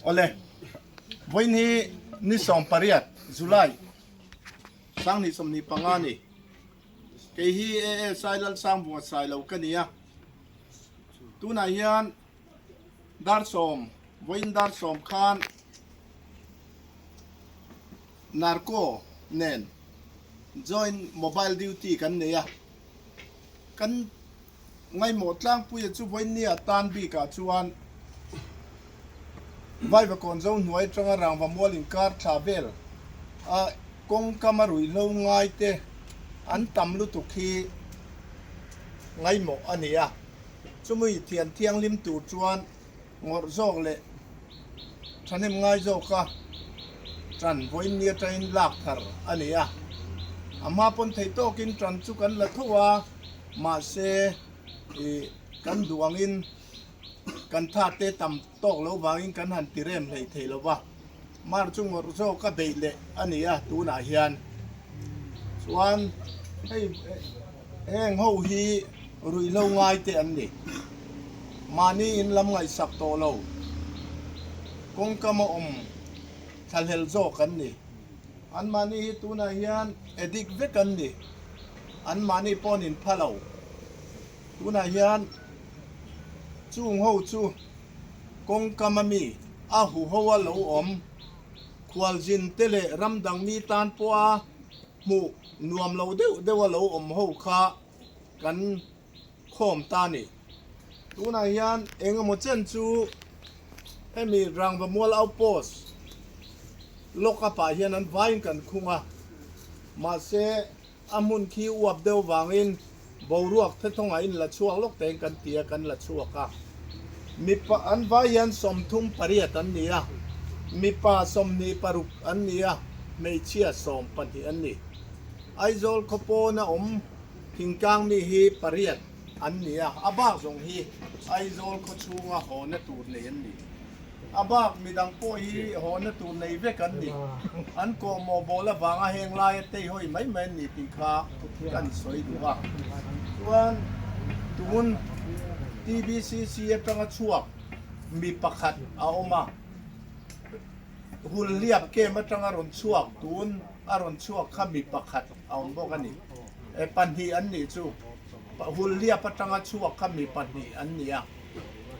Awle, vawiin hi ni 18 July 2025 a ni. Kei hi ASI Lalsangbunga Sailo ka ni a. Tunah hian dar sawm, vawiin dar sawm khan Narco nen joint mobile duty kan nei a. Kan Ngaimawh tlangpuia chu vawinia tan bikah chuan Vaivakawn zo hnuai atanga rangva mual inkar thla vel a kawngkam a ruihhlo ngai te an tam lutuk hi ngaimawh a ni a. Chumi thian thianghlim tur chuan ngawrh zawk leh thahnem ngai zawka tan vawiin ni atangin lak thar a ni a. A hma pawn theih tawkin tan chu kan la tho a, mahse ih kan duh angin kan tha te tam tawk lo vangin kan han ti rem hlei thei lo va. Mar chu ngawrh zawk a beih leh a ni a tunah hian chuan hei heng ho hi ruihhlo ngai te an ni. Mahni in lam ngaihsak tawh lo kawngkam a awm thlahlel zawk an ni. An mahni hi tunah hian addict vek an ni. An mahni pawh an inpha lo. Tunah hian chung ho chu kawngkam a mi a huho a lo awm. Khualzin te leh ram dang mi tan pawha hmuh nuam lo deuh deuh a lo awm ho kha kan khawm ta a ni. Tunah hian eng emaw chen chu hemi Rangva Mual Outpost lock up ah hian an vaiin kan khung a, mahse A hmun khi uap deuh vangin boruak thethawngah in la chhuak lawk tein kan ti a, kan la chhuak a. Mipa an vai hian 38 an ni a, mipa 26 an ni a, hmeichhia 12 an ni. Aizawl khaw pawna awm thingtlang mi hi pariat an ni a, a bak zawng hi Aizawl khaw chhunga hawna tur nei an ni. A bak midang pawh hi hawna tur nei vek an ni. An kawhmawh bawl avanga heng laia teihawi mai mai an ni tih kha kan sawi duh a. Chuan tun TBCC atanga chhuak mi pakhat a awm a, Hulhliap camp atanga rawn chhuak tun a rawn chhuak kha mi pakhat a awm bawk a ni. E pahnih an nih chu. Hulhliap atanga chhuak kha mi pahnih an ni a.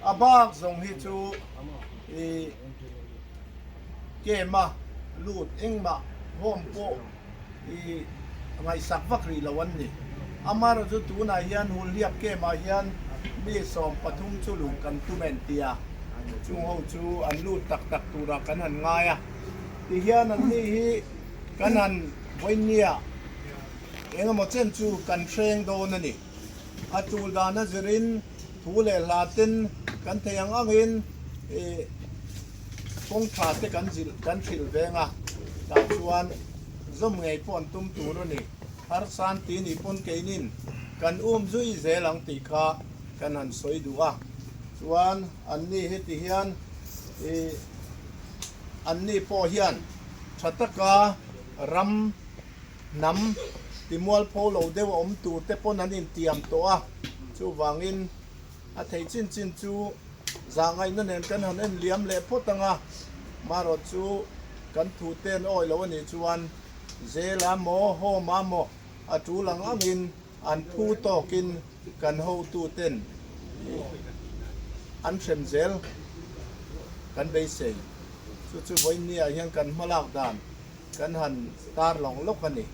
A bak zawng hi chu i game a lut engmah home pawh i ngaihsak vak rih lo an ni. Amaherawh chu tunah hian Hulhliap game ah hian mi 13 chu luh kan tum en tia chung ho chu an lut tak tak turah kan han ngai a. Tihian an ni hi kan han vawinia engemaw chen chu kan hreng dawn a ni. A tul dan a zirin thu leh hla ten kan thei ang angin ih kawng tha te kan zilh kan hrilh veng a, tah chuan zawm ngei pawh an tum tur a ni. Harsan ti nih pawn keinin kan um zui zel ang tih kha kan han sawi duh a, chuan anni heti hian ih anni pawh hian tha taka ram Hnam timualpho lo deuh a awm tur te pawn an intiam tawh a, chuvangin a theih chin chin chu zahngaihna nen kan han en liam leh phawt ang a, marawt chu kan thu te an awi lo a nih chuan Jail ah maw Home ah maw a tul ang angin an phu tawkin kan hotu ten an hrem zel kan beisei. Chu chu vawiin ni ah hian kan hmalak dan Kan han tar lawng lawk a ni.